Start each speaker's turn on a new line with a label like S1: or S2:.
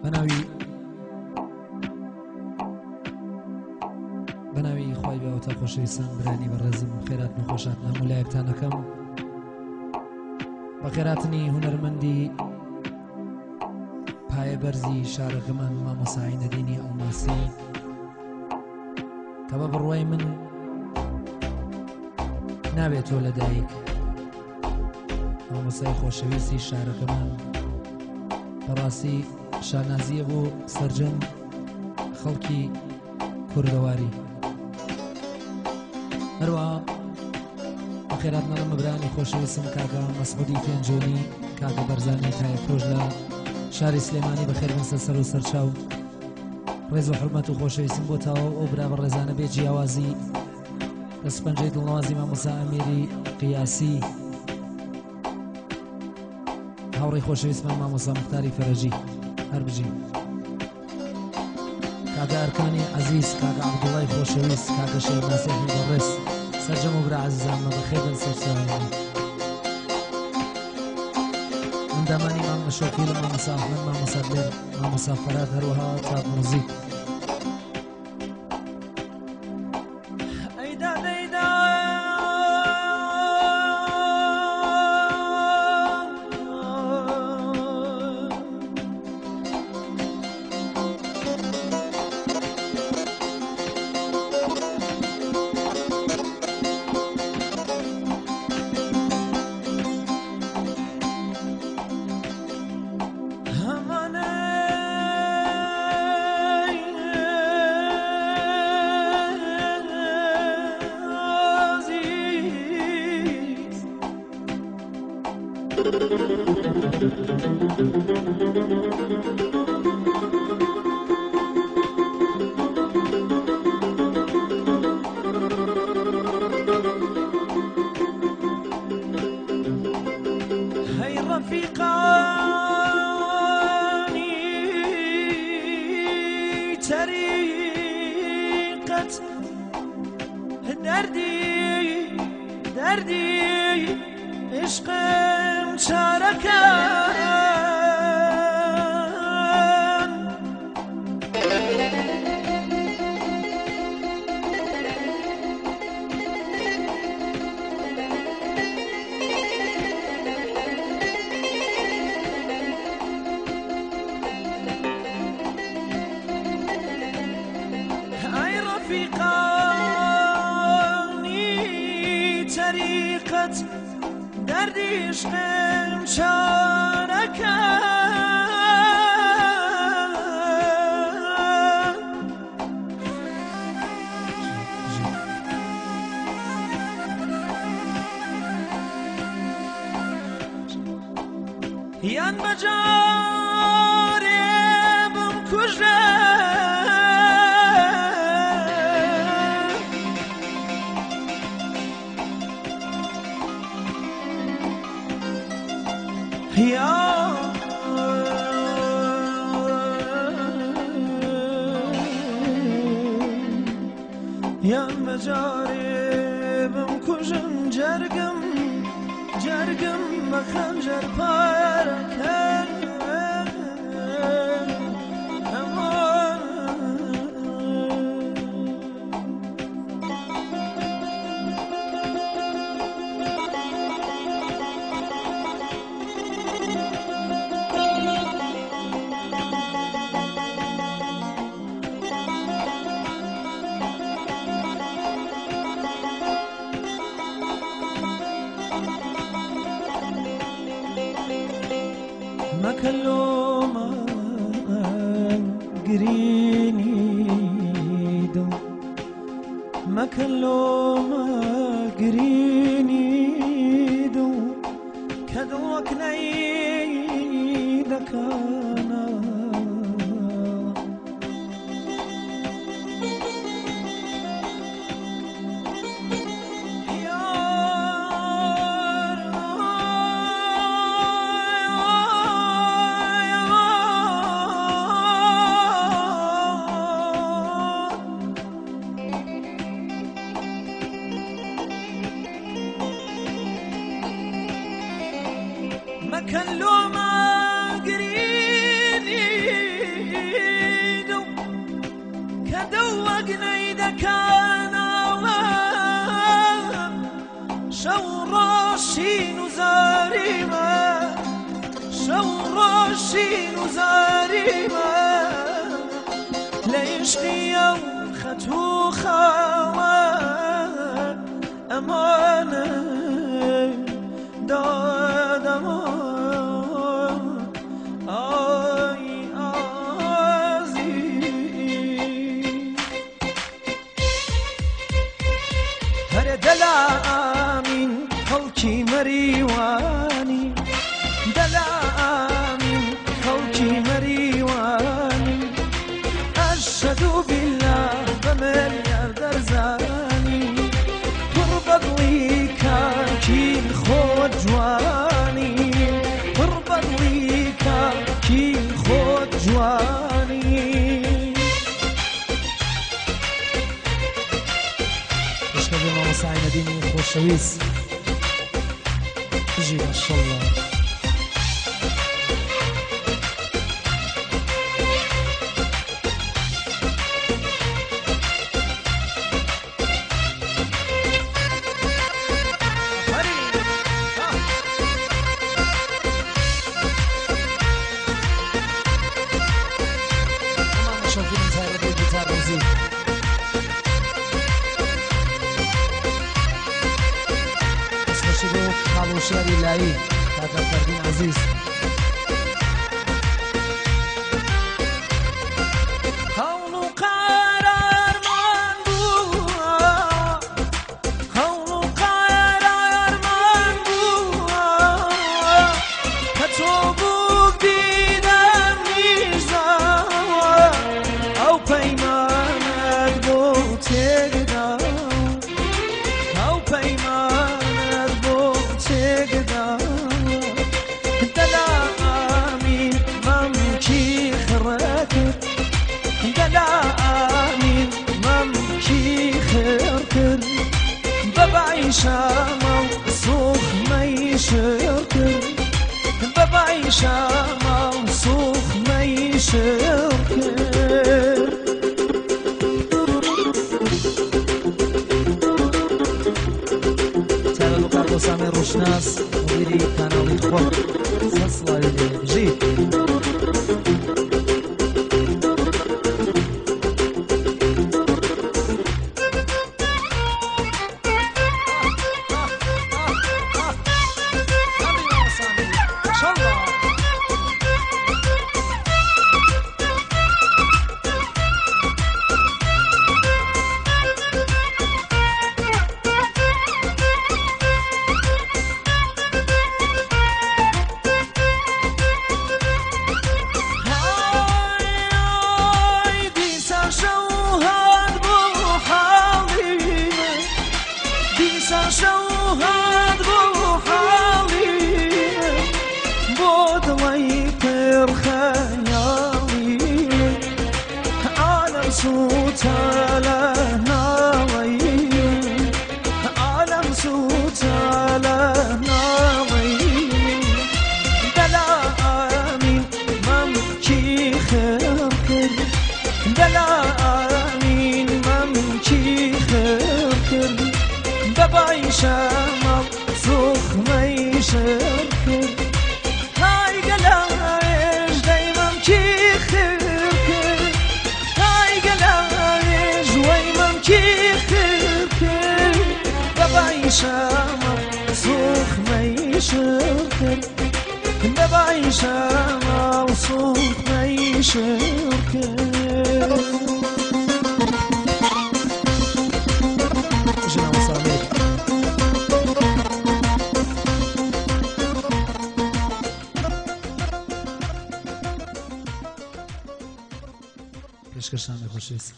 S1: بەناوی بەناوی خی بێوەتە خۆشەویستان، برانی بەڕێزم، خێرات نەخۆشات هەموو لایەکتانەکەم. بە خێراتنی هونەرمەندی پایە بەرزی شارەکەمان مامۆسای نەدینی ئەڵماسی، کە بە بڕوای من نابێت تۆ لەدایک مامۆسای خۆشەویستی شارەکەمان، بەڕاستی شانازیە بۆ سەرجەم خەڵکی کوردەواری. هەروە بەخێرات نەڵم برانی خۆشەویستم کاکە مەسعودی پێنجۆنی، کاکە بەرزانی تایەفرۆش لە شاری سلێمانی، بەخێر بن سەر و سەرچاو. ڕێز و حرمەت و خۆشەویستم بۆ تاوە ئەو برا بە ڕێزانە بێ جیاوازی. دەستپەنجەی دڵنەوازی مامۆسا ئەمیری قیاسی، هاوڕێی خۆشەویستمان مامۆسا مختاری فەرەجی، هەر بژین. کاکە ئەرکانی عەزیز، کاکە عەبدوڵای خۆشەویست، کاکە شێخ ناسیحی بەڕێز، سەرجەم و برا عەزیزانمە بەخێر بن سەرچاوانە. ئەندامانی مامە شۆکیل، مامۆسا ئەحمەد، مامۆسا دلێر، مامۆسا فەراد، هەروەها تاپ موزیک.
S2: ئەیدا دەیدا. عزیز. هەی ڕەفیقانی تەریقەت، دەردی دەردی عشقم چارەکەن. ئەی ڕەفیقانی تەریقەت، دەردی عشقم چارەکەن. یان بەجارێ بمکوژە، یان بەجارێ بمکوژن، جەرگم جەرگم بە خەنجەر پارەکەن. ئەمان. مەکە لۆمان گرینی دڵ، مەکە لۆمە گرینی دڵ، کە دڵ وەک نەی دەکانە. مەکەن لۆمە گرینی زاریمە شەو ڕۆژین و زاریمە لە عشقی ئەو خەت و خاڵە ئەمانە دادەمە ئای ئازی هەرە دەلا ئامین خەڵکی مەریوانی دەلا ئامین خەڵکی مەریوانی ئەشهەدو بیللا بە ملیار دەرزانی پڕ بەدڵی کاکی خۆت جوانی پڕ بەدڵی کاکی خۆت جوانی.
S1: پێشکەش بۆ مامۆستا عینەدینی خۆشەویست بژی ماشەڵڵا. شەوفیلم تایبەت بۆ گیتار موزیک. دەستخۆشی بۆ خاڵۆشیاری لایی کاکە فەردین عەزیز.
S2: قەوڵ و قەرارمان بووە قەوڵ و قەرارمان بووە کە تۆ بووک دیدەم نیشداوە ئەو پەیمانەت بۆ تێکداوە ئەو پەیمانەت بۆ تێکداوە دەلا ئامین مەمکی خڕە کرد دەلا ئامین مەمکی خڕ کرد بەبای شامە و سوخمەی شڕ کرد بەبای شامە و سوخمەی شڕ کرد.
S1: تایبەت بۆ کاک ئۆسامەی ڕۆشناس مدیری کاناڵی خۆم سەد سڵاوی لێ بژی.
S2: ئای دیسان شەو هات بۆ حاڵی من دیسان شەو هات بۆ حاڵی من بۆ دڵی پڕ خەیاڵی من عالەم سووتە لە ناڵەی من عالەم سووتە لە ناڵەی من دەلا ئامین مەمکی خڕ کرد دەلا ئامین مەمکی خڕ کرد بەبای شەماڵ سوخمەی شڕ کرد های گەلاوێژ دەی مەمکی خڕ کرد های گەلاوێژ وەی مەمکی خڕ کرد بەبای شەماڵ سوخمەی شڕ کرد بەبای شەماڵ سوخمەی شڕ کرد.
S1: بژی مامۆستا ئومێد. پێشکەشتان لە خۆشەویست.